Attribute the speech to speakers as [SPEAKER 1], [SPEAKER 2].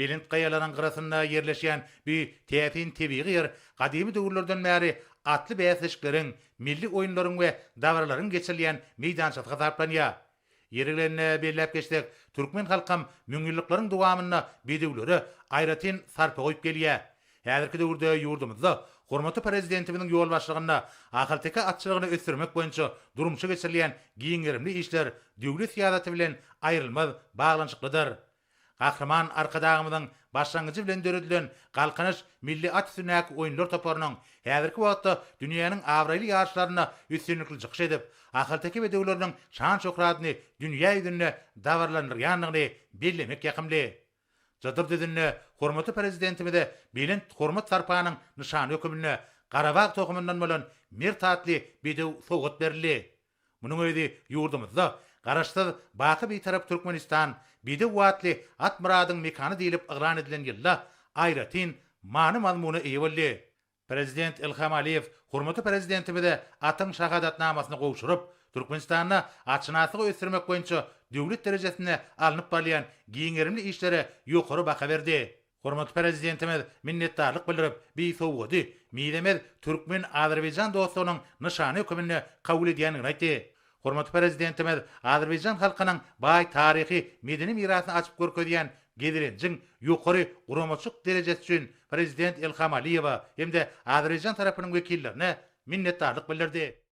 [SPEAKER 1] Belent gaýalaryň gyrasynda ýerleşýän bu täsin tebigy ýer gadymy döwürlerden bäri atly bäsleşikleriň, milli oýunlaryň we dabaralaryň geçirilýän meýdançasy hasaplanýar. Ýeri gelende belläp geçsek, türkmen halkam müňýyllyklaryň dowamynda bedewlere aýratyn sarpa goýup gelýär. Häzirki döwürde ýurdumyzda hormatly Prezidentimiziň ýolbaşçylygynda ahalteke atçylygyny ösdürmek boýunça durmuşa geçirilýän giň gerimli işler döwlet syýasaty bilen aýrylmaz baglanyşyklydyr. Gahryman Arkadagymyzyň başlangyjy bilen döredilen Galkynyş milli at üstündäki oýunlar toparynyň häzirki wagtda dünýäniň abraýly ýaryşlarynda üstünlikli çykyş edip, ahalteke bedewleriniň şan-şöhratyny dünýä ýüzünde dabaralandyrýandygyny bellemek ýakymly. Jydyr düzünde hormatly Prezidentimize belent hormat-sarpanyň nyşany höküminde Garabag tohumyndan bolan Mert atly bedew sowgat berildi. Munuň özi ýurdumyzda Garaşsyz, baky Bitarap Türkmenistan, bedew atly at myradyň mekany diýlip yglan edilen ýylda aýratyn many-mazmuna eýe boldy. Prezident Ilham Aliýew hormatly Prezidentimize atyň şahadatnamasyny gowşuryp, Türkmenistanda atşynaslygy ösdürmek boýunça döwlet derejesinde alnyp barylýan giň gerimli işlere ýokary baha berdi. Hormatly Prezidentimiz minnetdarlyk bildirip, bi sowgady mizemez türkmen-azerbaýjan dostlugynyň nyşany höküminde kabul edýändigini aýtdy. Hormatly Prezidentimiz azerbaýjan halkynyň baý taryhy, medeni mirasyny açyp görkezýän gezelenjiň ýokary guramaçylyk derejesi üçin Prezident Ilham Aliýewe hem-de azerbaýjan tarapynyň wekillerine minnetdarlyk bildirdi.